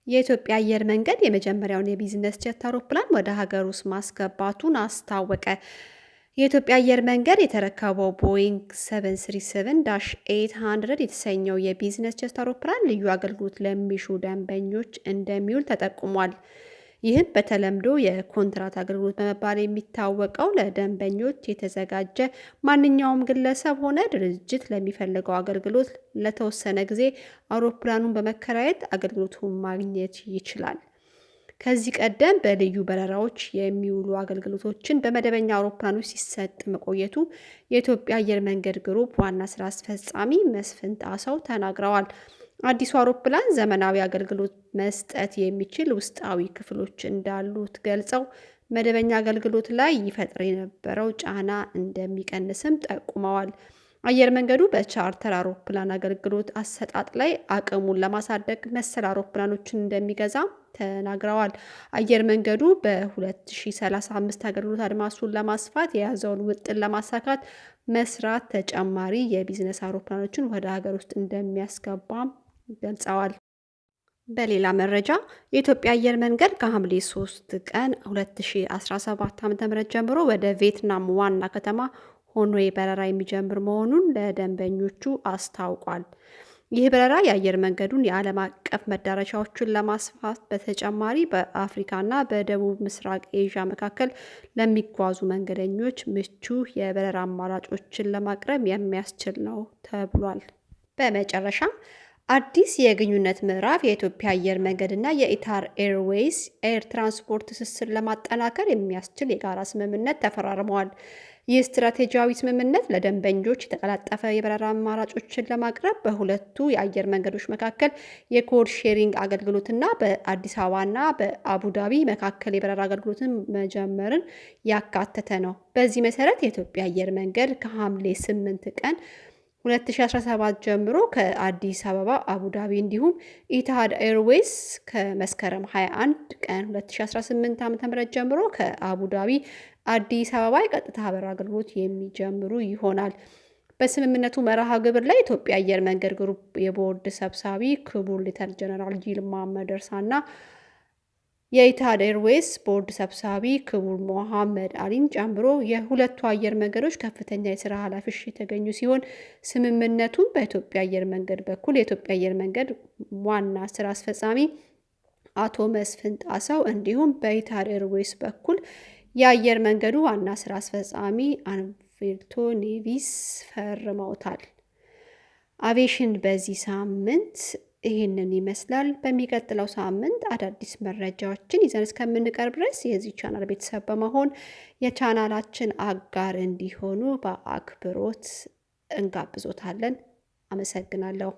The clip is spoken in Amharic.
የኢትዮጵያ አየር መንገድ የመጀመሪያውን የቢዝነስ ጀት አውሮፕላን ወደ ሀገር ውስጥ ማስገባቱን አስታወቀ። የኢትዮጵያ አየር መንገድ የተረከበው ቦይንግ 737-800 የተሰኘው የቢዝነስ ጀት አውሮፕላን ልዩ አገልግሎት ለሚሹ ደንበኞች እንደሚውል ተጠቁሟል። ይህም በተለምዶ የኮንትራት አገልግሎት በመባል የሚታወቀው ለደንበኞች የተዘጋጀ፣ ማንኛውም ግለሰብ ሆነ ድርጅት ለሚፈልገው አገልግሎት ለተወሰነ ጊዜ አውሮፕላኑን በመከራየት አገልግሎቱን ማግኘት ይችላል። ከዚህ ቀደም በልዩ በረራዎች የሚውሉ አገልግሎቶችን በመደበኛ አውሮፕላኖች ሲሰጥ መቆየቱ የኢትዮጵያ አየር መንገድ ግሩፕ ዋና ስራ አስፈጻሚ መስፍን ጣሰው ተናግረዋል። አዲሱ አውሮፕላን ዘመናዊ አገልግሎት መስጠት የሚችል ውስጣዊ ክፍሎች እንዳሉት ገልጸው፣ መደበኛ አገልግሎት ላይ ይፈጥር የነበረው ጫና እንደሚቀንስም ጠቁመዋል። አየር መንገዱ በቻርተር አውሮፕላን አገልግሎት አሰጣጥ ላይ አቅሙን ለማሳደግ መሰል አውሮፕላኖችን እንደሚገዛ ተናግረዋል። አየር መንገዱ በ2035 አገልግሎት አድማሱን ለማስፋት የያዘውን ውጥን ለማሳካት መስራት ተጨማሪ የቢዝነስ አውሮፕላኖችን ወደ ሀገር ውስጥ እንደሚያስገባም ገልጸዋል። በሌላ መረጃ፣ የኢትዮጵያ አየር መንገድ ከሐምሌ 3 ቀን 2017 ዓ.ም ጀምሮ ወደ ቪየትናም ዋና ከተማ ሃኖይ በረራ የሚጀምር መሆኑን ለደንበኞቹ አስታውቋል። ይህ በረራ የአየር መንገዱን የዓለም አቀፍ መዳረሻዎችን ለማስፋት በተጨማሪ በአፍሪካና በደቡብ ምስራቅ ኤዥያ መካከል ለሚጓዙ መንገደኞች ምቹ የበረራ አማራጮችን ለማቅረብ የሚያስችል ነው ተብሏል። በመጨረሻም፣ አዲስ የግንኙነት ምዕራፍ። የኢትዮጵያ አየር መንገድና የኢቲሃድ ኤርዌይስ ኤር ትራንስፖርት ትስስር ለማጠናከር የሚያስችል የጋራ ስምምነት ተፈራርመዋል። ይህ ስትራቴጂያዊ ስምምነት ለደንበኞች የተቀላጠፈ የበረራ አማራጮችን ለማቅረብ በሁለቱ የአየር መንገዶች መካከል የ code sharing አገልግሎትና በአዲስ አበባና በአቡዳቢ መካከል የበረራ አገልግሎትን መጀመርን ያካተተ ነው። በዚህ መሰረት የኢትዮጵያ አየር መንገድ ከሐምሌ 8 ቀን 2017 ጀምሮ ከአዲስ አበባ አቡዳቢ እንዲሁም ኢቲሃድ ኤርዌይስ ከመስከረም 21 ቀን 2018 ዓ.ም ጀምሮ ከአቡዳቢ አዲስ አበባ የቀጥታ በረራ አገልግሎት የሚጀምሩ ይሆናል። በስምምነቱ መርሃ ግብር ላይ የኢትዮጵያ አየር መንገድ ግሩፕ የቦርድ ሰብሳቢ ክቡር ሌተናል ጀነራል ይልማ መደርሳና የኢቲሃድ ኤርዌይስ ቦርድ ሰብሳቢ ክቡር ሞሐመድ አሊን ጨምሮ የሁለቱ አየር መንገዶች ከፍተኛ የስራ ኃላፊዎች የተገኙ ሲሆን፣ ስምምነቱን በኢትዮጵያ አየር መንገድ በኩል የኢትዮጵያ አየር መንገድ ዋና ስራ አስፈጻሚ አቶ መስፍን ጣሰው እንዲሁም በኢቲሃድ ኤርዌይስ በኩል የአየር መንገዱ ዋና ስራ አስፈጻሚ አልቤርቶ ኔቪስ ፈርመውታል። አቪዬሽን በዚህ ሳምንት ይህንን ይመስላል። በሚቀጥለው ሳምንት አዳዲስ መረጃዎችን ይዘን እስከምንቀርብ ድረስ የዚህ ቻናል ቤተሰብ በመሆን የቻናላችን አጋር እንዲሆኑ በአክብሮት እንጋብዞታለን። አመሰግናለሁ።